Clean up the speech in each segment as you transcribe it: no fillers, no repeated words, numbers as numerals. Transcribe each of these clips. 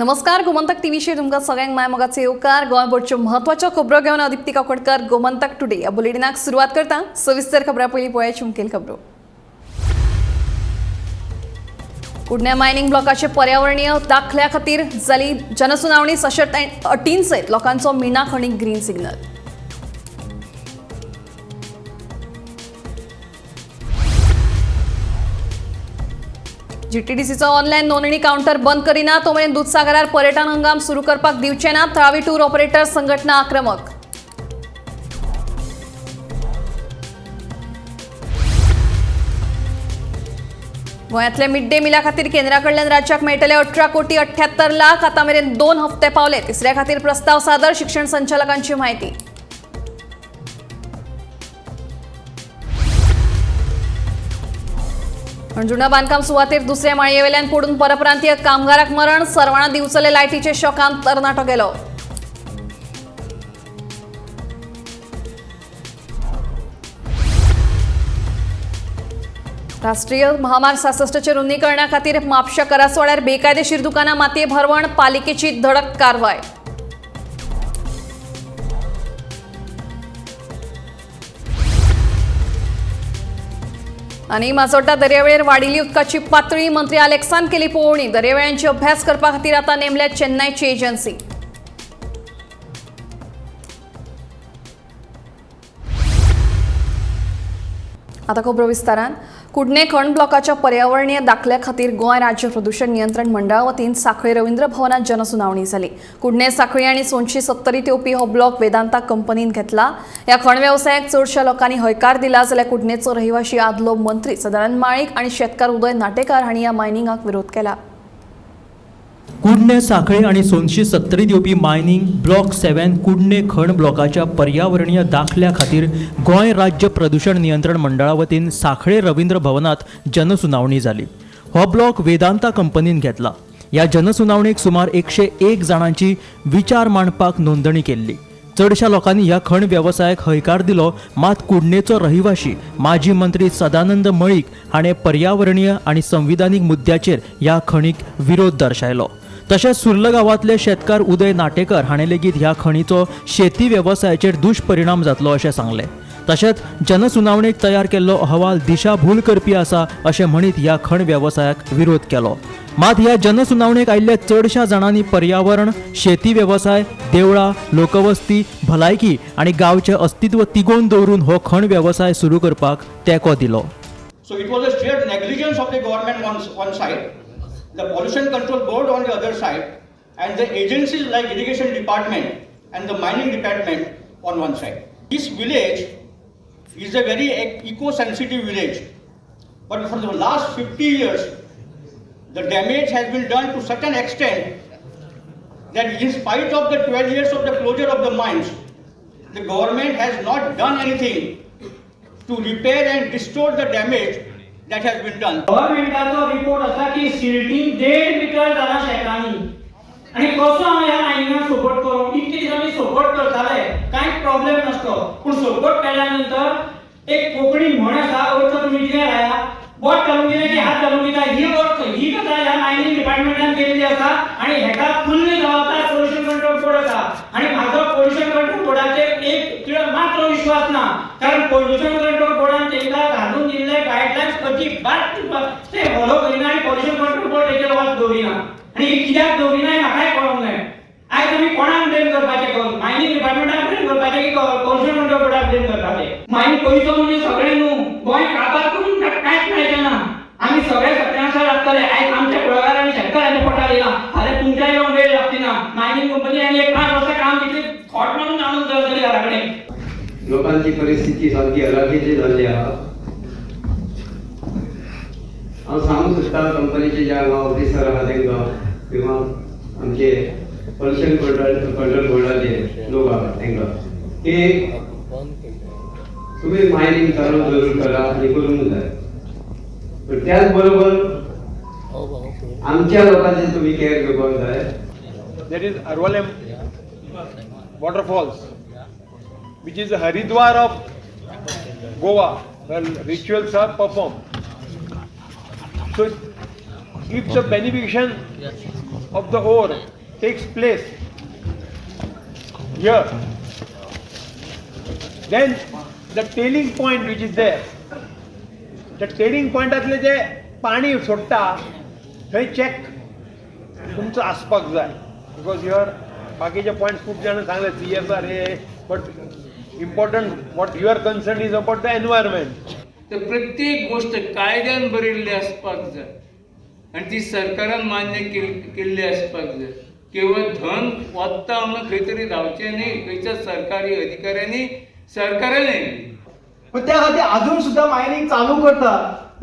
नमस्कार, गोमंतक टीव्हीचेर तुमकां सगळ्यांक माय मोगाचो येवकार. गोंयभरच्यो म्हत्वाच्यो खबरो घेवन हांव दीप्ती काकोडकर गोमंतक टुडे ह्या बुलेटिनाक सुरवात करता. सविस्तर खबरां पयलीं पळयाची मुखेल खबरो. कुडण्या मायनिंग ब्लॉकाचे पर्यावरणीय दाखल्या खातीर जाली जनसुनावणी. सशर्त अटींसयत लोकांचो मिना खणीक ग्रीन सिग्नल. जीटीडीसीचो ऑनलायन नोंदणी काउंटर बंद करिना तो मेरेन दुदसागरार पर्यटन हंगाम सुरू करपाक दिवचे ना. थळावी टूर ऑपरेटर संघटना आक्रमक. गोंयांतल्या मिड डे मिला खातीर केंद्रा कडल्यान राज्याक मेळटले 18 कोटी 78 लाख. आतां मेरेन 2 हप्ते पावले. तिसऱ्या खातीर प्रस्ताव सादर. शिक्षण संचालकांची म्हायती. अंजुणा बांदकाम सुवातेर दुसऱ्या माळयेवेल्यान पडून परप्रांतीय कामगाराक मरण. सरवणा दिवचले लायटीचे शॉकान तरणाटो गेलो. राष्ट्रीय महामार्ग 66चे रुंदीकरणा खातीर म्हापशा करासवाड्यार बेकायदेशीर दुकानां मातये भरवण. पालिकेची धडक कारवाय. आनी माजोड्डा दर्यावेळेर वाडिल्ली उदकाची पातळी. मंत्री आलेक्सान केली पळोवणी. दर्यावेळांची अभ्यास करपा खातीर आतां नेमल्या चेन्नयची एजन्सी. आता खबरो विस्तारान. कुडणे खण ब्लॉकाच्या पर्यावरणीय दाखल्या खातीर गोंय राज्य प्रदूषण नियंत्रण मंडळा वतीन सांखळे रवींद्र भवनात जनसुनावणी जाली. कुडणे, सांखळी आनी सोनशी सत्तरीत येवपी हो ब्लॉक वेदांता कंपनीन घेतला. ह्या खण वेवसायाक चडशा लोकांनी हयकार दिला जाल्यार कुडणेचो रहिवाशी आदलो मंत्री सदानंद माळीक आनी शेतकार उदय नाटेकार हांणी ह्या मायनिंगाक विरोध केला. कुडणे, सांखळे आनी सोनशी सत्तरीत येवपी मायनिंग ब्लॉक 7 कुडणे खण ब्लॉकाच्या पर्यावरणीय दाखल्या खातीर गोंय राज्य प्रदूषण नियंत्रण मंडळा वतीन सांखळे रवींद्र भवनात जनसुनावणी जाली. हो ब्लॉक वेदांता कंपनीन घेतला. ह्या जनसुनावणेक सुमार 101 जाणांची विचार मांडपाक नोंदणी केल्ली. चडशा लोकांनी ह्या खण वेवसायाक हयकार दिलो. मात कुडणेचो रहिवाशी माजी मंत्री सदानंद मळीक हाणें पर्यावरणीय आनी संविधानीक मुद्द्याचेर ह्या खणीक विरोध दर्शायलो. तशेंच सुर्ल गांवांतले शेतकार उदय नाटेकर हाणें लेगीत ह्या खणीचो शेती वेवसायाचेर दुश्परिणाम जातलो अशें सांगलें. तशेंच जनसुनावणेक तयार केल्लो अहवाल दिशाभूल करपी आसा अशें म्हणीत ह्या खण वेवसायाक विरोध केलो. मात ह्या जनसुनावणेक आयिल्ल्या चडशा जाणांनी पर्यावरण, शेती वेवसाय, देवळां, लोकवस्ती, भलायकी आनी गांवचें अस्तित्व तिगोवन दवरून हो खण वेवसाय सुरू करपाक तेंको दिलो. So it was a sheer negligence of the government on one side, the Pollution Control Board on the other side, and the agencies like Irrigation Department and the Mining Department on one side. This village is a very eco-sensitive village, but for the last 50 years, the damage has been done to such an extent that in spite of the 12 years of the closure of the mines, the government has not done anything to repair and restore the damage that has been done. गव्हर्मेंटाचो report आसा की सिल्टींग 1.5 metre जाला शेतांनी आनी कसो हांव ह्या मायनिंगाक support करूं? इतके दीस आमी सपोर्ट करताले, कांयच प्रॉब्लेम नासलो, पूण सपोर्ट केल्या नंतर एक कोंकणी म्हण आसा, अर्थ तुमी कितें लाया, बोट घालूंक दिलें की हात घालूंक दिता. ही अर्थ ही कथा ह्या मायनिंग डिपार्टमेंटान केल्ली आसा आनी हेका फुल्ल जबाबदार पोल्युशन कंट्रोल बोर्ड आसा. आनी म्हाजो पोल्युशन कंट्रोल बोर्डाचेर एक तिळक मात्र विश्वास ना, कारण पोल्युशन कंट्रोल बोर्डान तेंकां घालून दिल्ले गायडलायन्स अजिबात ते फॉलो करिना आनी पोल्युशन कंट्रोल बोर्ड तेचेर वाद दवरिना. आनी हे कित्याक दवरिना हें म्हाकाय कळोंक जाय. आयज आमी कोणाक ब्लेम करपाचें? मायनिंग डिपार्टमेंटाक ब्लेम करपाचें की पोल्युशन कंट्रोल बोर्डाक ब्लेम करपाचें? मायनिंग पयसो म्हणजे सगळें न्हू, गोंय काबार करून कांयच मेळचें ना. आमी सगळे सत्यानाशा लागतले. आयज आमच्या कुळागरांनी शेतकारांच्या पोटार येयला, फाल्यां तुमच्या येवंक वेळ लागची ना. मायनिंग कंपनी आनी एक 5 वर्सां काम दितली, खोट मारून आणून दवरतली घरा कडेन. लोकांची परिस्थिती सामकी हलाखीची जाल्ली आहा. हांव सांगूंक सोदता कंपनीचे जे हांगा ऑफिसर आहा तांकां किंवा आमचे पोल्युशन कंट्रोल बोर्डाचे लोक आहा तांकां की तुमी मायनिंग चालू जरूर करा आनी करूंक जाय, पण त्याच बरोबर आमच्या लोकांची तुमी केअर घेवपाक जाय. There is Arvalem waterfalls, which is the Haridwar of Goa, where rituals are performed. So, if the benefication of the ore takes place here, then the tailing point which is there, the tailing पॉयंटातले जे पाणी सोडटा थंय check तुमचो आसपाक जाय, because here बाकीचे points खूब जाणां सांगले CSR hey, but important what you are concern is about the environment. तर प्रत्येक गोष्ट कायद्यान बरयल्ली आसपाक जाय आनी ती सरकारान मान्य केल्ली आसपाक जाय. केवळ धन वता म्हणून खंय तरी धांवचें न्ही खंयच्या सरकारी अधिकाऱ्यांनी, सरकारान. पण त्या खातीर अजून सुद्दां मायनींग चालू करता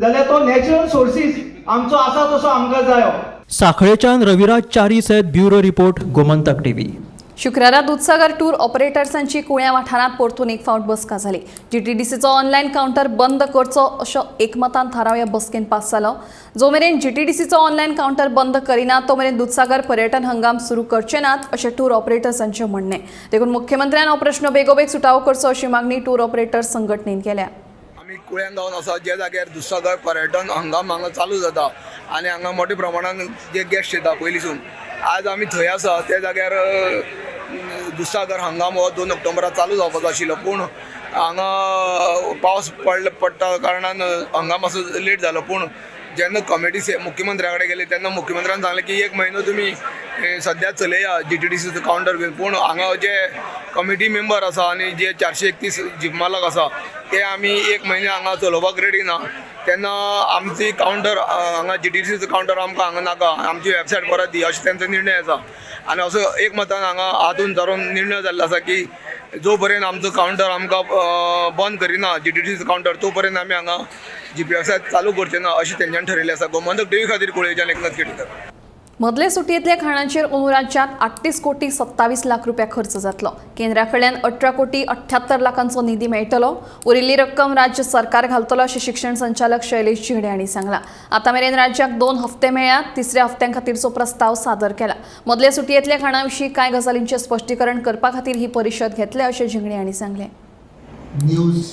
जाल्यार तो नॅचरल सोर्सीस आमचो आसा तसो आमकां जायो. साखळेच्यान रविराज च्यारी सयत ब्युरो रिपोर्ट, गोमंतक टीव्ही. शुक्रारा दुधसागर टूर ऑपरेटर्सांची कुळ्या वाठारांत परतून एक फावट बसका जाली. जीटीडीसीचो ऑनलायन कावंटर बंद करचो असो एकमतान थाराव ह्या बसकेन पास जालो. जो मेरेन जीटीडीसीचो ऑनलायन कावंटर बंद करिना तो मेरेन दुधसागर पर्यटन हंगाम सुरू करचे नात अशें टूर ऑपरेटर्सांचें म्हणणें. देखून मुख्यमंत्र्यान हो प्रश्न बेगोबेग सुटावो करचो अशी मागणी टूर ऑपरेटर्स संघटनेन केल्या. आमी कुळ्यां गांवांत आसा, ज्या जाग्यार दुधसागर पर्यटन हंगाम हांगा चालू जाता आनी हांगा मोठ्या प्रमाणान जे गेस्ट येता पयलींसून. आज आमी थंय आसा त्या जाग्यार दुधसागर हंगाम हो 2 ऑक्टोबराक चालू जावपाचो आशिल्लो, पूण हांगा पावस पडटा कारणान हंगाम मातसो लेट जालो. पूण जेन्ना कमिटी मुख्यमंत्र्या कडेन गेली तेन्ना मुख्यमंत्र्यान सांगलें की 1 म्हयनो तुमी सद्या चलया GTDCचो कावंटर घेवन. पूण हांगा जे कमिटी मेंबर आसा आनी जे 431 जीप मालक आसा ते आमी 1 म्हयने हांगा चलोवपाक रेडी ना. तेन्ना आमची कावंटर हांगा GTDCचो कावंटर आमकां हांगा नाका, आमची वेबसायट परत दी अशें तेंचो निर्णय आसा. आनी असो एक मतान हांगा हातून धरून निर्णय जाल्लो आसा की जो पर्यंत आमचो कावंटर आमकां बंद करिना GTDCचो कावंटर तो पर्यंत आमी हांगा जीप वेबसायट चालू करचे ना अशें तेंच्यांनी ठरयलें आसा. गोमंतक टीव्ही खातीर कुळेच्यान एकनाथ केणीकर. मदले सुटयेंतल्या खाणांचेर अंदू राज्यांत 38 कोटी 27 लाख रुपया खर्च जातलो. केंद्रा कडल्यान 18 कोटी 78 लाखांचो निधी मेळटलो. उरिल्ली रक्कम राज्य सरकार घालतलो अशें शिक्षण संचालक शैलेश झिंगडे हांणी सांगलां. आतां मेरेन राज्याक 2 हप्ते मेळ्ळ्यात. तिसऱ्या हप्त्यां खातीरचो प्रस्ताव सादर केला. मदले सुटयेंतल्या खाणां विशीं कांय गजालींचें स्पश्टीकरण करपा खातीर ही परिशद घेतल्या अशें झिंगडे हांणी सांगलें. न्यूज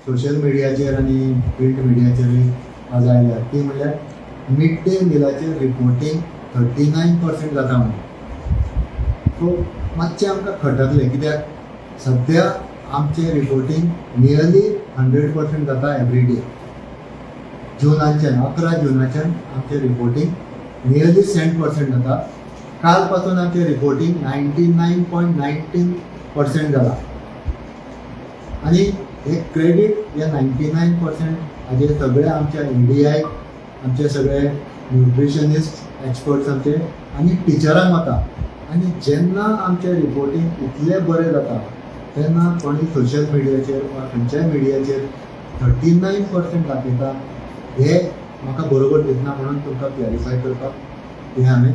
सोशल मिडियाचेर आनी प्रिंट मिडियाचेरूय आज आयल्या ती म्हणल्यार मिड डे मिलाचेर रिपोर्टींग 39% जाता म्हणून. सो मातशें आमकां खटकलें, कित्याक सद्या आमचें रिपोर्टींग नियरली 100% जाता एवरी डे. जुनाच्यान 11 जुनाच्यान आमचें रिपोर्टींग नियरली 100% जाता. काल पासून आमचें रिपोर्टींग 99.19% जाला आनी हे क्रेडीट हे 99% हाजेर सगळे आमच्या ADI, आमचे सगळे न्युट्रिशनिस्ट एक्सपर्ट्स आमचे आनी टिचरांक वता. आनी जेन्ना आमचें रिपोर्टींग इतलें बरें जाता तेन्ना कोणी सोशल मिडियाचेर वा खंयच्याय मिडियाचेर 39% दाखयता हे म्हाका बरोबर दिसना, म्हणून तुमकां क्लॅरिफाय करपाक हें हांवें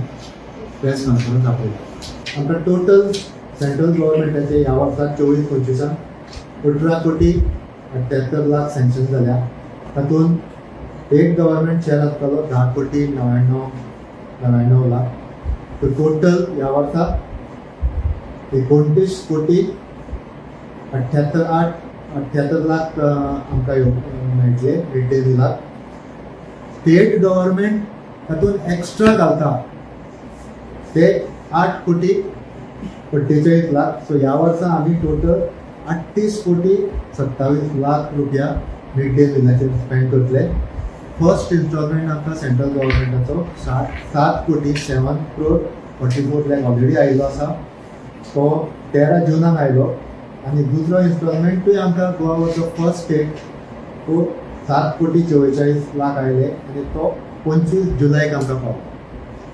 प्रेस कॉन्फरन्स आपयला. आमकां टोटल सेंट्रल गव्हर्मेंटाचे ह्या वर्सा 24-25 18 कोटी 78 लाख सँक्शन जाल्या. तातूंत स्टेट गव्हर्मेंट शेअर आसतलो 10 कोटी 99 लाख. तर टोटल ह्या वर्सा 29 कोटी 78 लाख आमकां मेळटले मिड डे मिलाक. स्टेट गव्हर्मेंट तातूंत एक्स्ट्रा घालता ते 8 कोटी 48 लाख. सो ह्या वर्सा आमी टोटल 38 कोटी 27 लाख रुपया मिड डे मिलाचेर स्पेंड करतले. फर्स्ट इन्स्टॉलमेंट आमकां सेंट्रल गव्हर्मेंटाचो 7 कोटी 7 क्रोर 44 लाख ऑलरेडी आयिल्लो आसा. तो 13 जुनाक आयलो आनी दुसरो इन्स्टॉलमेंटूय आमकां Goa was the first state तो 7 कोटी 44 लाख आयले आनी तो 25 जुलयाक आमकां पावलो.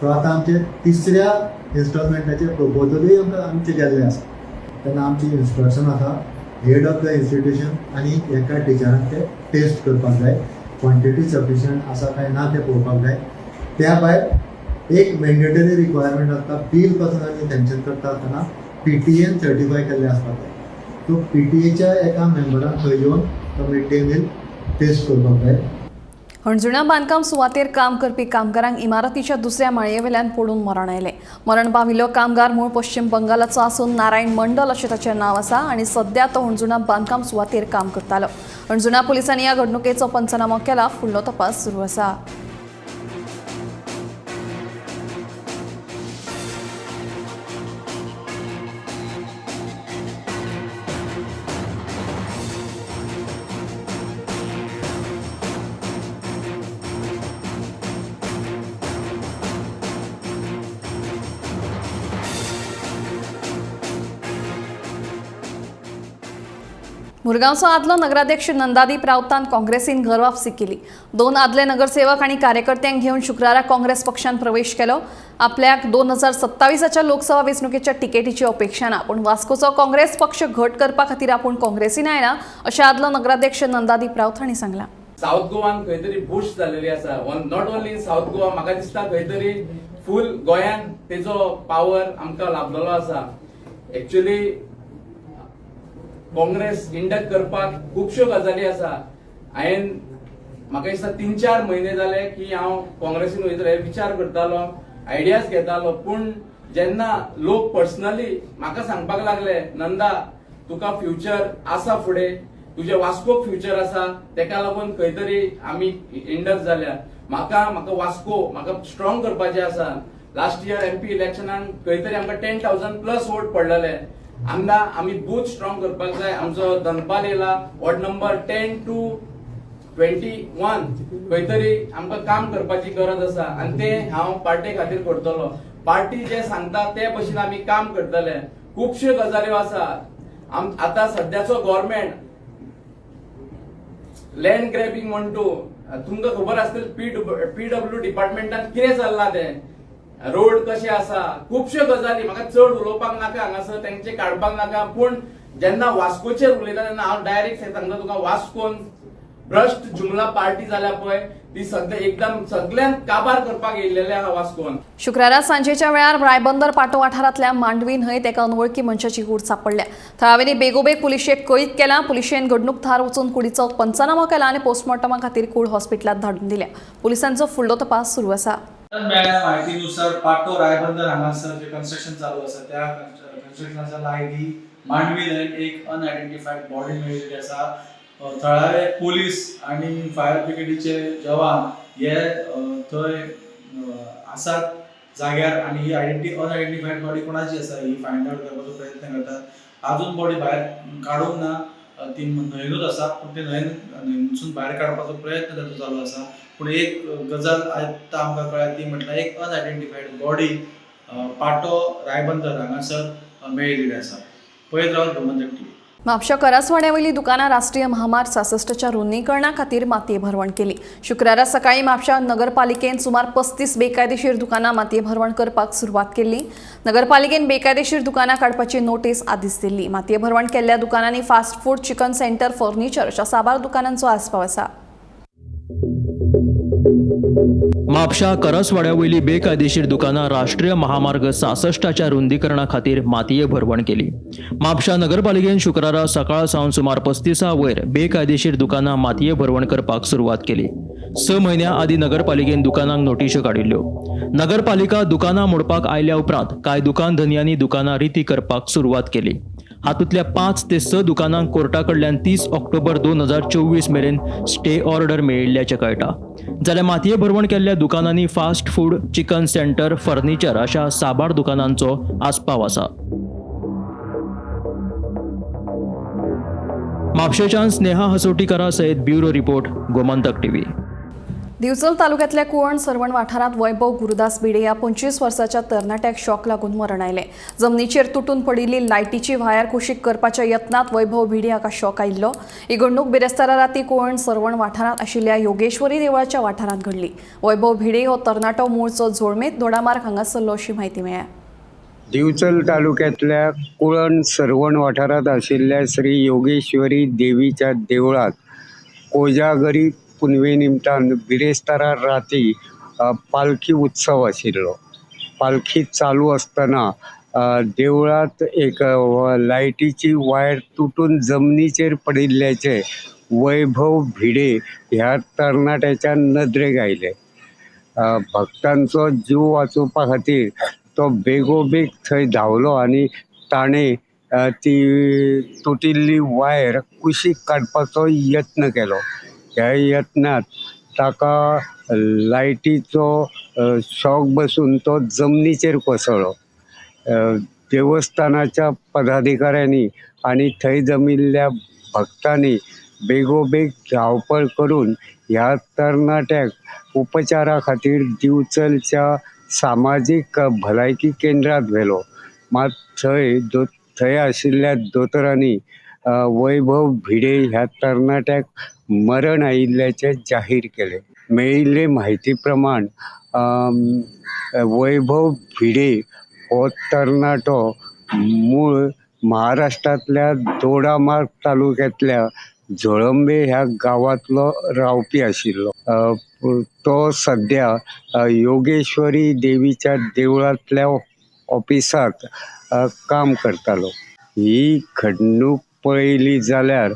सो आतां आमचे तिसऱ्या इन्स्टॉलमेंटाचे प्रपोजलूय आमकां आमचे गेल्ले आसा. तेन्ना आमची इन्स्ट्रक्शन आसा हेड ऑफ the institution आनी एका टिचरांक ते टेस्ट करपाक जाय, क्वॉन्टिटी सफिशियंट आसा काय ना तें पळोवपाक जाय. त्या भायर एक मॅन्डेटरी रिक्वायरमेंट आसता, बील पासून आमी सँक्शन करता आसतना PTA certify केल्लें आसपाक जाय. सो PTAच्या एका मेंबरान थंय येवन तो मिड डे मील टेस्ट करपाक जाय. हणजुणा बांदकाम सुवातेर काम करपी कामगारांक इमारतीच्या दुसऱ्या माळयेवेल्यान पडून मरण आयलें. मरण पाविल्लो कामगार मूळ पश्चिम बंगालाचो आसून नारायण मंडल अशें ताचें नांव आसा आनी सद्या तो हणजुणा बांदकाम सुवातेर काम करतालो. हणजुणा पुलिसांनी ह्या घडणुकेचो पंचनामो केला. फुडलो तपास सुरू आसा. मुरगांवचो आदलो नगराध्यक्ष नंदादीप राऊतान काँग्रेसीन घर वापसी केली. 2 आदले नगरसेवक आणि कार्यकर्त्यांक घेऊन शुक्रारा काँग्रेस पक्षान प्रवेश केलो. आपल्याक 2027च्या लोकसभा वेंचणुकेच्या तिकेटीची अपेक्षा ना, पूण वास्कोचो काँग्रेस पक्ष घट करपा खातीर आपूण काँग्रेसीन आयला अशें आदलो नगराध्यक्ष नंदादीप राऊत हांणी सांगलां. साऊथ गोवान खंय तरी बूस्ट जालेली आसा. Not only in South Goa, म्हाका दिसता खंय तरी फूल गोंयान तेजो पावर आमकां लाभलेलो आसा. एक्चुअली काँग्रेस इंडक्ट करपाक खुबश्यो गजाली आसा. हांवें म्हाका दिसता 3-4 म्हयने जाले की हांव काँग्रेसीन वयतलो हे विचार करतालो, आयडियाज घेतालो. पूण जेन्ना लोक पर्सनली म्हाका सांगपाक लागले, नंदा तुका फ्युचर आसा, फुडें तुजे वास्कोक फ्युचर आसा, तेका लागून खंय तरी आमी इंडक्ट जाल्या. म्हाका म्हाका वास्को म्हाका स्ट्रॉंग करपाचें आसा. लास्ट इयर एमपी इलेक्शनान खंय तरी आमकां 10,000 प्लस वोट पडलेले. हांगा आमी बूथ स्ट्रॉंग करपाक जाय. आमचो धनपाल येयला वॉर्ड नंबर 10 to 21 खंय तरी आमकां काम करपाची गरज आसा आनी तें हांव पार्टे खातीर करतलो. पार्टी जे सांगता ते भशेन आमी काम करतले. खुबश्यो गजाल्यो आसा. आतां सद्याचो गव्हर्मेंट लँड ग्रॅबिंग म्हणटू तुमकां खबर आसतली पीडब्ल्यू डिपार्टमेंटान कितें चल्लां तें, रोड कशे आसा, खुबश्यो गजाली. म्हाका चड उलोवपाक नाका हांगासर, तेंचे काडपाक नाका. पूण जेन्ना वास्कोचेर उलयता तेन्ना हांव डायरेक्ट सांगता तुका, वास्कोन भ्रश्ट जुमला पार्टी जाल्या पळय ती सगळे एकदम सगळ्यांक काबार करपाक येयल्लेले आहा वास्कोन. शुक्रारा सांजेच्या वेळार रायबंदर पाटो वाठारांतल्या मांडवी न्हंयेत एका अनवळखी मनशाची कूड सापडल्या. थळाव्यांनी बेगोबेग पुलिशेक कळीत केला. पुलिशेन घडणूक थार वचून कुडीचो पंचनामो केला आनी पोस्टमॉर्टमा खातीर कूड हॉस्पिटलांत धाडून दिल्या. पुलिसांचो फुडलो तपास सुरू आसा. मेळ्ळ्या म्हायतीनुसार पाटो रायबंदर हांगासर जे कन्स्ट्रक्शन चालू आसा त्या कन्स्ट्रक्शनाच्या लागीं मांडवी न्हंयेत एक अनआयडेंटिफायड बॉडी मेळिल्ली आसा. थळावे पोलीस आनी फायर ब्रिगेडीचे जवान हे थंय आसात जाग्यार आनी ही अनआयडेंटिफायड बॉडी कोणाची आसा ही फायंड आवट करपाचो प्रयत्न करतात. आजून बॉडी भायर काडूंक ना, ती न्हंयनूच आसा, पूण ती न्हंयसून भायर काडपाचो प्रयत्न ताचो चालू आसा. पूण एक गजाल आतां आमकां कळ्ळ्या ती म्हटल्यार एक अनआयडेंटिफायड बॉडी पाटो रायबंदर हांगासर मेळिल्ली आसा. पळयत रावात गोमंतक टीव्ही. म्हापशा करासवाड्यावयली दुकानां राष्ट्रीय महामार्ग 66च्या रुंदीकरणा खातीर मातये भरवण केली. शुक्रारा सकाळी म्हापशा नगरपालिकेन सुमार 35 बेकायदेशीर दुकानां मातये भरवण करपाक सुरवात केल्ली. नगरपालिकेन बेकायदेशीर दुकानां काडपाची नोटीस आदींच दिल्ली. मातये भरवण केल्ल्या दुकानांनी fast food, chicken centre, furniture अशा साबार दुकानांचो आस्पाव आसा. म्हापशा करसवाड्यावयली बेकायदेशीर दुकानां राष्ट्रीय महामार्ग 66च्या रुंदीकरणा खातीर मातये भरवण केली. म्हापशा नगरपालिकेन शुक्रारा सकाळ सावन सुमार 35 वयर बेकायदेशीर दुकानां मातये भरवण करपाक सुरवात केली. 6 म्हयन्यां आदीं नगरपालिकेन दुकानांक नोटिश्यो काडिल्ल्यो. नगरपालिका दुकानां मोडपाक आयल्या उपरांत कांय दुकान धनयांनी दुकानां रिती करपाक सुरवात केली. हातूंतल्या 5 ते 6 दुकानांक कोर्टा कडल्यान 30 ऑक्टोबर 2024 मेरेन स्टे ऑर्डर मेळिल्ल्याचें कळटा. जाल्यार मातये भरवण केल्ल्या दुकानांनी fast food, chicken centre, furniture अशा साबार दुकानांचो आस्पाव आसा. म्हापशेच्यान स्नेहा हसोटीकरा सयत bureau report, Gomantak TV. Divchal तालुक्यातल्या कुवण सरवण वाठारांत वैभव गुरुदास भिडे ह्या 25 वर्साच्या तरणाट्याक शॉक लागून मरण आयलें. जमनीचेर तुटून पडिल्ली लायटीची वायर कुशीक करपाच्या यत्नांत वैभव भिडे हाका शॉक आयिल्लो. ही घडणूक बिरेस्तारा राती कुवण सरवण वाठारांत आशिल्ल्या योगेश्वरी देवळाच्या वाठारांत घडली. वैभव भिडे हो तरणाटो मूळचो झोळमेत दोडामार्ग हांगासरलो अशी म्हायती मेळ्ळ्या. दिवचल तालुक्यातल्या कुळण सरवण वाठारांत आशिल्ल्या श्री योगेश्वरी देवीच्या देवळांत कोजागरी पुनवे निमतान बिरेस्तारा राती पालखी उत्सव आशिल्लो. पालखी चालू आसतना देवळांत एक लायटीची वायर तुटून जमनीचेर पडिल्ल्याचें वैभव भिडे ह्या तरणाट्याच्या नदरेक आयलें. भक्तांचो जीव वाचोवपा खातीर तो बेगोबेग थंय धांवलो आनी ताणें ती तुटिल्ली वायर कुशीक काडपाचो यत्न केलो. ह्या यत्नांत ताका लायटीचो शॉक बसून तो जमनीचेर कोसळ्ळो. देवस्थानाच्या पदाधिकाऱ्यांनी आनी थंय जमिल्ल्या भक्तांनी बेगोबेग धांवपळ करून ह्या तरणाट्याक उपचारा खातीर दिवचलच्या सामाजीक भलायकी केंद्रांत व्हेलो. मात थंय आशिल्ल्या दोतोरांनी वैभव भिडे ह्या तरणाट्याक मरण आयिल्ल्याचें जाहीर केलें. मेळिल्ले म्हायती प्रमाण वैभव भिडे हो तरणाटो मूळ महाराष्ट्रांतल्या दोडामार्ग तालुक्यांतल्या झोळंबे ह्या गांवांतलो रावपी आशिल्लो. तो सद्या योगेश्वरी देवीच्या देवळांतल्या ऑफिसांत काम करतालो. ही घडणूक पळयली जाल्यार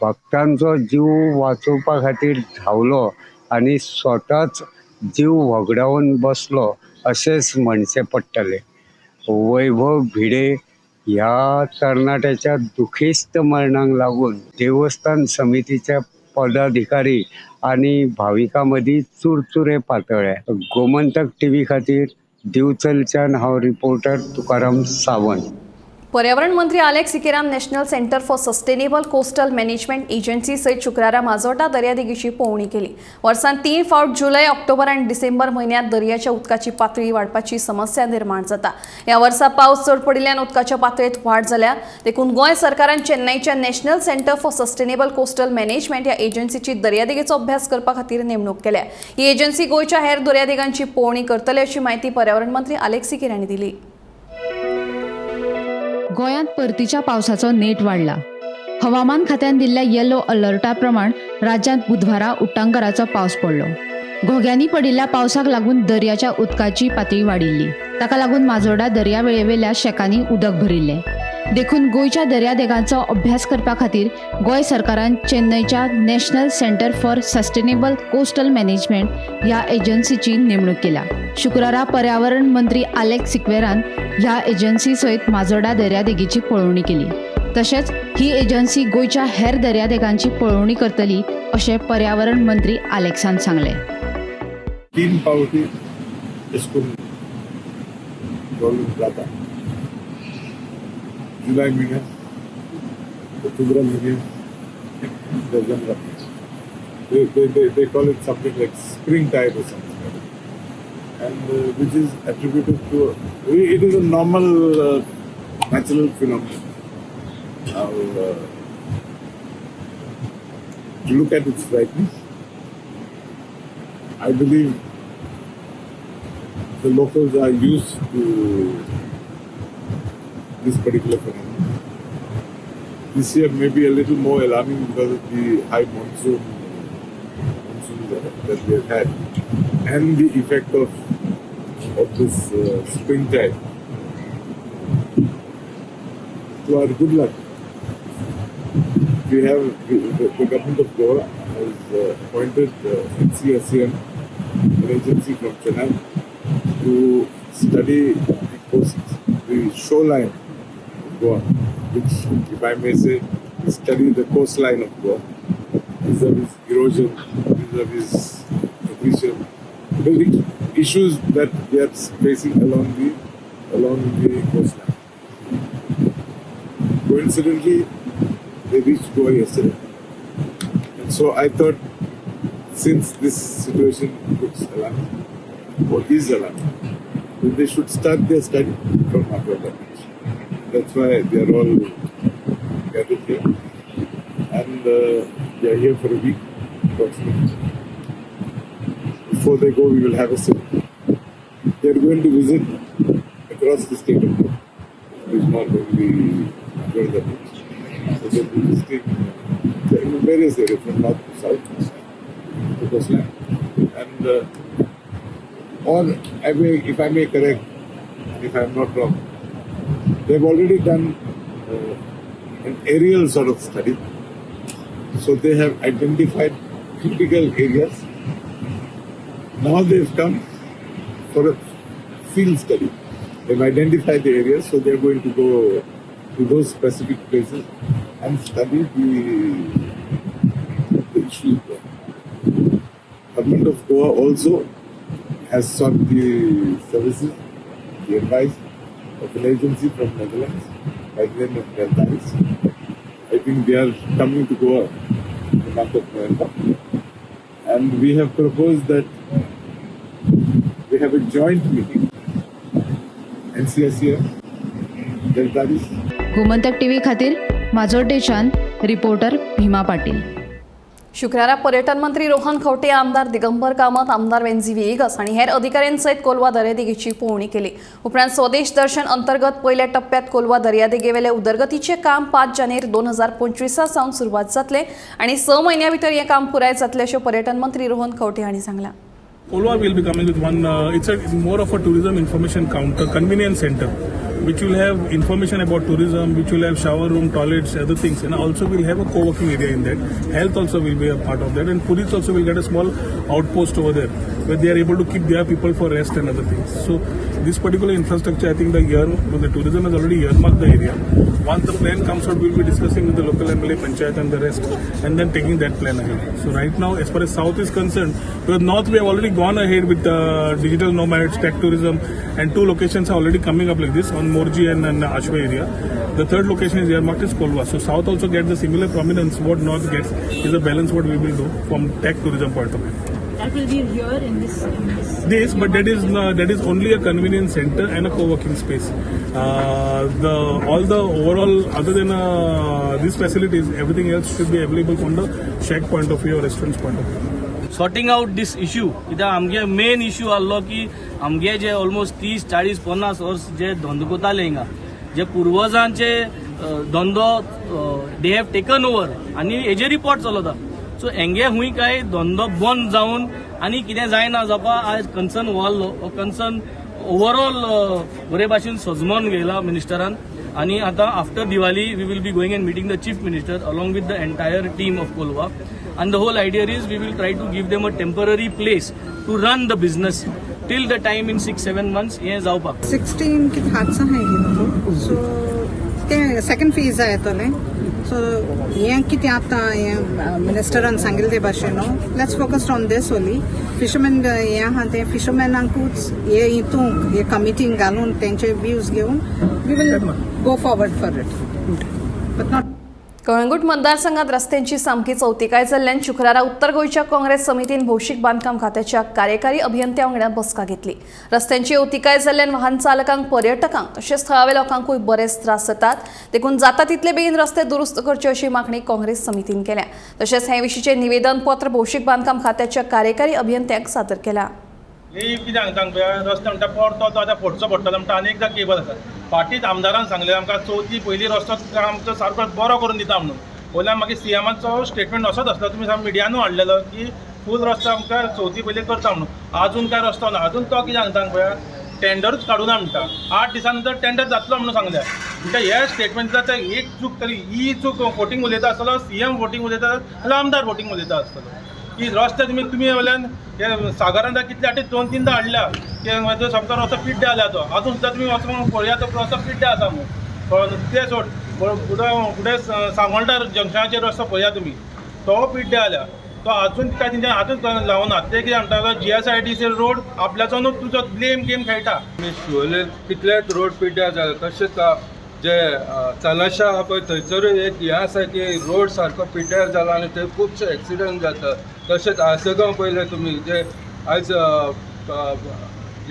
भक्तांचो जीव वाचोवपा खातीर धांवलो आनी स्वताच जीव व्हगडावन बसलो अशेंच म्हणचें पडटलें. वैभव भिडे ह्या तरणाट्याच्या दुखेस्त मरणाक लागून देवस्थान समितीच्या पदाधिकारी आनी भाविकां मदीं चुरचुरे पातळ्ळे. गोमंतक टीव्ही खातीर दिवचलच्यान हांव रिपोर्टर तुकाराम सावंत. पर्यावरण मंत्री Alex सिकेरान National Centre for Sustainable Coastal Management Agency सयत शुक्रारा माजोर्डा दर्यादेगेची पळोवणी केली. वर्सान 3 फावट जुलय, ऑक्टोबर आनी डिसेंबर म्हयन्यांत दर्याच्या उदकाची पातळी वाडपाची समस्या निर्माण जाता. ह्या वर्सा पावस चड पडिल्ल्यान उदकाच्या पातळेंत वाड जाल्या. देखून गोंय सरकारान चेन्नईच्या National Centre for Sustainable Coastal Management ह्या एजन्सीची दर्यादेगेचो अभ्यास करपा खातीर नेमणूक केल्या. ही एजन्सी गोंयच्या हेर दर्यादेगांची पळोवणी करतले अशी म्हायती पर्यावरण मंत्री आलेक्स सिकेर हांणी दिली. गोंयांत परतीच्या पावसाचो नेट वाडला. हवामान खात्यान दिल्ल्या येलो अलर्टा प्रमाण राज्यांत बुधवारा उट्टांगराचो पावस पडलो. घोग्यांनी पडिल्ल्या पावसाक लागून दर्याच्या उदकाची पातळी वाडिल्ली. ताका लागून माजोर्डा दर्यावेळेवेल्या शेकांनी उदक भरिल्लें. देखून गोंयच्या दर्यादेगांचो अभ्यास करपा खातीर गोंय सरकारान चेन्नईच्या National Centre for Sustainable Coastal Management ह्या एजन्सीची नेमणूक केल्या. शुक्रारा पर्यावरण मंत्री आलेक्स सिक्वेरान ह्या एजन्सी सयत माजोर्डा दर्यादेगेची पळोवणी केली. तशेंच ही एजन्सी गोंयच्या हेर दर्यादेगांची पळोवणी करतली अशें पर्यावरण मंत्री आलेक्सान सांगलें. 3 पावटी जाता, जुलय म्हयन्यात, ऑक्टोबर म्हयन्यात, डझन जाता. They call it something like spring tide or something like that, and which is attributed to, it is a normal natural phenomenon. Now, to look at its brightness, I believe the locals are used to this particular phenomenon. This year may be a little more alarming because of the high monsoon that we have had, and the effect of this spring tide. To our good luck, we have the government of Goa has appointed NCSCM, an agency from Chennai, to study the coast, the shoreline of Goa, which, if I may say, study the coastline of Goa, vis-a-vis erosion, vis-a-vis accretion, the issues that we are facing along the coastline. Coincidentally, they reached Goa yesterday, and so I thought, since this situation looks alarming, or is alarming, then they should start their study from Majorda Beach. That's why they are all gathered here, and they are here for a week approximately. Before they go, we will have a sit. They are going to visit across the state of Goa. It is not only Majorda Beach. So they will be visiting in various areas from north to south, the coastline, and or I may, if I may correct, if I am not wrong, they have already done an aerial sort of study. So they have identified critical areas. Now they have come for a field study. They have identified the areas, so they are going to go to those specific places and study the issues there. Government of Goa also has sought the services, the advice of an agency from Netherlands by the name of Deltares. I think they are coming to Goa in the month of November. And we have proposed that we have a joint meeting, NCSCM, Deltares. Gomantak TV खातीर माजोड्डेच्यान reporter भीमा पाटील. शुक्रारा पर्यटन मंत्री रोहन खंवटे, आमदार दिगंबर कामत, आमदार वेन्झी व्हिएगस आणि हेर अधिकाऱ्यांसयत कोलवा दर्यादेगेची पळोवणी केली. उपरांत स्वदेश दर्शन अंतर्गत पयल्या टप्प्यात कोलवा दर्यादेगेवेले उदरगतीचे काम 5 जानेर 2025 सावन सुरवात जातले आणि 6 म्हयन्या भितर हें काम पुराय जातलें अशें पर्यटन मंत्री रोहन खंवटे हांणी सांगलां. Kolwa will be coming with one, it's a more of a tourism information counter, convenience center, which will have information about tourism, which will have shower room, toilets, other things, and also we'll have a co-working area in that. Health also will be a part of that, and police also will get a small outpost over there, where they are able to keep their people for rest and other things. So this particular infrastructure, I think the tourism has already earmarked the area. Once the plan comes out, we'll be discussing with the local MLA, panchayat and the rest, and then taking that plan ahead. So right now, as far as south is concerned, because north we have already gone ahead with digital nomads, tech tourism, and 2 locations are already coming up like this on Morji and Ashwa area. The third location is earmarked is Kolwa. So south also gets the similar prominence what north gets is a balance what we will do from tech tourism point of view. That will be here in this. This, but that is only a convenience center and a co-working space. All the overall, other than these facilities, everything else should be available from the shack point of view or restaurants point of view. Sorting out this issue, कित्याक आमगे main issue आहलो की आमगे जे almost 30, 40, 50 वर्स जे धंदो करताले हिंगा, जे पुर्वजांचे धंदो they have taken over आनी हेजे रिपोर्ट चलता. सो हेंगे हुंय काय धंदो बंद जावन आनी कितें जायना जावपा आयज कन्सर्न हो आहलो. हो कन्सर्न ओवरऑल बरे भाशेन सजमोन घेयला मिनिस्टरान आनी आतां after Diwali we will be going and meeting the chief minister along with the entire team of Colva. And the whole idea is we will try to give them a temporary place to run the business till the time in 6-7 months हें जावपाक. 16 कितें हातसां आहाय न्हू, so तें second phase येतलें. So हें कितें आतां हें मिनिस्टरान सांगिल्लें ते भाशेन न्हू, let's focus on this only. Fisherman हें आहा तें फिशरमॅनांकूच हे हितूंक हे कमिटीन घालून तेंचे व्यूज घेवन we will go forward for it, but not. Calangute मतदारसंघात रस्त्यांची सामकी चौतिकाय जाल्ल्यान शुक्रारा उत्तर गोंयच्या काँग्रेस समितीन भौशीक बांदकाम खात्याच्या कार्यकारी अभियंत्या वांगडा बसका घेतली. रस्त्यांची अवतिकाय जाल्ल्यान वाहन चालकांक, पर्यटकांक तशेंच थळाव्या लोकांकूय बरेच त्रास जातात, देखून जाता तितले बेगीन रस्ते दुरुस्त करचे अशी मागणी काँग्रेस समितीन केल्या. तशेंच हे विशींचें निवेदन पत्र भौशीक बांदकाम खात्याच्या कार्यकारी अभियंत्यांक सादर केला. कितें सांगता रस्तो म्हणटा परतो तो आतां फोडचो पडटलो म्हणटा आनी एकदां केबल आसा. फाटींच आमदारान सांगलें आमकां चवथी पयलीं रस्तो आमचो सारको बरो करून दिता म्हणून. वयल्यान मागीर सीएमाचो स्टेटमेंट असोच आसलो, तुमी सामको मिडियानू हाडलेलो की फूल रस्तो आमकां चवथी पयलीं करता म्हणून. आजून काय रस्तो ना, आजून तो कितें सांगता पळया टेंडरूच काडूना म्हणटा. 8 दिसां नंतर टेंडर जातलो म्हणून सांगल्या. म्हणटा हे स्टेटमेंट जाता एक चूक तरी ही चूक वोटींग उलयता आसतलो, सीएम वोटींग उलयता जाल्यार आमदार वोटींग उलयता आसतलो की रस्ते तुमी तुमी वयल्यान हे सागरान कितले फाटी 2-3 हाडल्या की सामको रस्तो पिड्ड्या जाल्या तो आजून सुद्दां तुमी वचून पळया तो रस्तो पिड्ड्या आसा म्हणून. ते सोड फुडें सांगोल्डा जंक्शनाचेर रस्तो पळया तुमी, तो पिड्ड्या जाल्या तो आजून काय तेंच्या आजून लावना. ते कितें म्हणटा GSIDC road आपल्याचो न्हू तुजो ब्लेम गेम खेळटा. शिवोले कितलेच रोड पिड्ड्यार जाले, तशेंच जे तलाशा आहा पळय थंयसरूय एक हें आसा की रोड सारको पिड्ड्यार जाला आनी थंय खुबशे एक्सिडंट जाता. तशेंच आसगांव पळयलें तुमी, जे आयज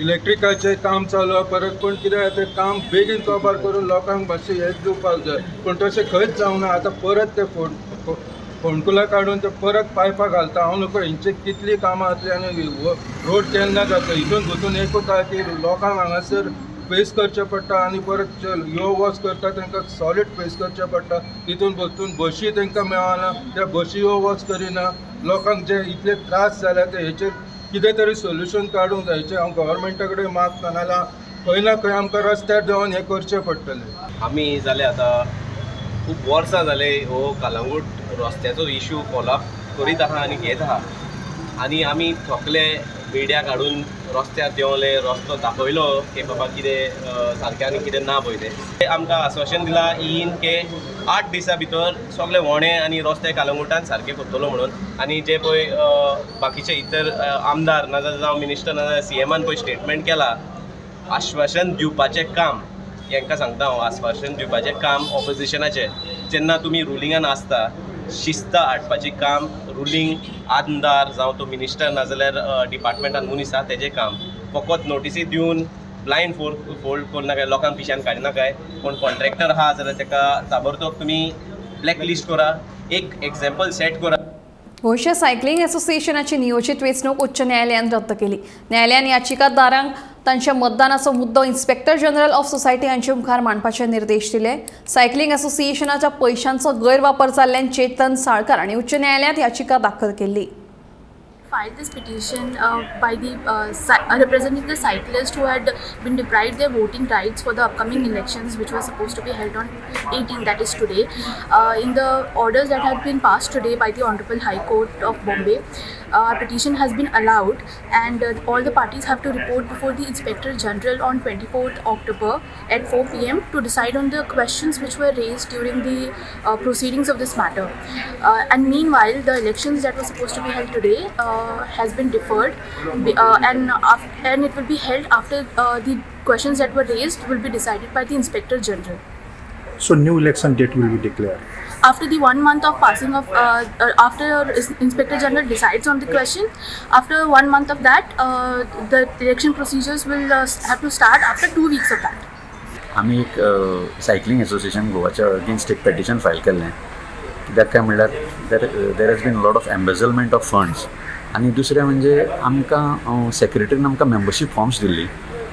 इलेक्ट्रिकाचें काम चालू आहा परत, पूण कितें तें काम बेगीन कबार करून लोकांक मातशें हें दिवपाक जाय, पूण तशें खंयच जावना. आतां परत ते फोंडकुलां काडून ते परत पायपां घालता. हांव नको हेंची कितलीं कामां जातलीं आनी रोड केन्ना जाता. हितून घुतून एकूच आहा की लोकांक हांगासर फेस करचें पडटा आनी परत यो वच करता तांकां सॉलीड फेस करचें पडटा. तितून बसून बशी तांकां मेळना, त्या बशी यो वच करिना. लोकांक जे इतले त्रास जाल्या ते हेचेर कितें तरी सोल्युशन काडूंक जाय. हेचेर हांव गव्हर्मेंटा कडेन मागता, नाजाल्यार खंय ना खंय आमकां रस्त्यार देंवन हें करचें पडटलें. आमी जाले आतां खूब वर्सां जाले हो कलंगूट रस्त्याचो इशू फॉलोअप करीत आहा आनी घेत आहा आनी आमी थकले मिडिया काडून रस्त्यार देंवले, रस्तो दाखयलो की बाबा कितें सारकें आनी कितें ना पळय तें. आमकां आस्वासन दिलां ईन के 8 दिसां भितर सगळे व्हणे आनी रस्ते कलंगूटान सारके करतलो म्हणून. आनी जे पळय बाकीचे इतर आमदार नाजाल्यार जावं मिनिस्टर नाजाल्यार सीएमान पळय स्टेटमेंट केला, आश्वासन दिवपाचें काम हेंकां सांगता हांव, आस्वासन दिवपाचें काम ऑपोजिशनाचें. जेन्ना तुमी रुलिंगान आसता शिस्त हाडपाचें काम रुलींग आमदार जावं तो मिनिस्टर नाजाल्यार डिपार्टमेंटान मनीस आसा तेजें काम. फकत नोटिसी दिवन ब्लायंड फोर फोल्ड करनाकाय, लोकांक पिशान काडनाकाय. कोण कॉन्ट्रॅक्टर आहा जाल्यार ताका ताबडतोब तुमी ब्लॅक लिस्ट करा, एक एग्जाम्पल सेट करा. गोंयच्या सायकलिंग असोसिएशनाची नियोजित वेंचणूक उच्च न्यायालयान रद्द केली. न्यायालयान याचिकादारांक तांच्या मतदानाचो मुद्दो इन्स्पेक्टर जनरल ऑफ सोसायटी हांचे मुखार मांडपाचे निर्देश दिले. सायकलिंग असोसिएशनाच्या पयशांचो गैरवापर जाल्ल्यान चेतन साळकार हांणी उच्च न्यायालयांत याचिका दाखल केल्ली. Filed this petition by the representing the cyclists who had been deprived their voting rights for the upcoming elections, which were supposed to be held on 18, that is today. In the orders that have been passed today by the Honorable High Court of Bombay, our petition has been allowed, and all the parties have to report before the Inspector General on 24th October at 4 p.m. to decide on the questions which were raised during the proceedings of this matter. And meanwhile, the elections that were supposed to be held today has been deferred, and it will be held after the questions that were raised will be decided by the Inspector General. So new election date will be declared. After the 1 month of passing of, after Inspector General decides on the question, after 1 month of that, the election procedures will have to start after 2 weeks of that. आमी एक cycling association गोवाच्या against एक petition file केल्लें. कित्याक काय म्हणल्यार there has been lot of embezzlement of funds. आनी दुसरें म्हणजे आमकां सेक्रेटरीन आमकां मेंबरशीप फॉर्म्स दिल्ली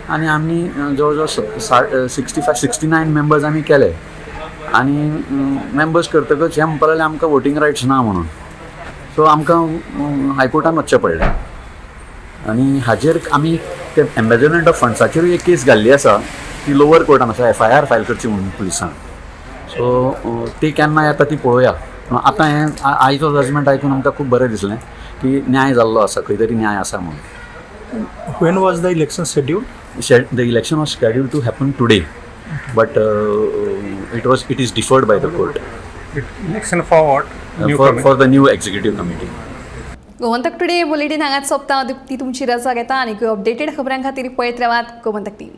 आनी आमी जवळ जवळ 60, 65, 69 members आमी केले आनी मेंबर्स करतकच हे म्हणपाक लागले आमकां वोटींग रायट्स ना म्हणून. सो आमकां हायकोर्टान वचचें पडलें आनी हाजेर आमी ते एम्बेजलमेंट ऑफ फंड्साचेरूय एक केस घाल्ली आसा. ती लोवर कोर्टान आसा, एफआयआर फायल करची म्हणून पुलिसान. सो ती केन्ना येता ती पळोवया. पूण आतां हें आयचो जजमेंट आयकून आमकां खूब बरें दिसलें की न्याय जाल्लो आसा, खंय तरी न्याय आसा म्हणून. When was the election scheduled? The election was scheduled to happen today, but it is deferred by the court. Election for what? New For committee? For the new executive committee. Gomantak today bulletin हांगाच सोंपता. ती तुमची रजा घेता आनी updated खबरां खातीर पळयत रावात गोमंतक टीव्ही.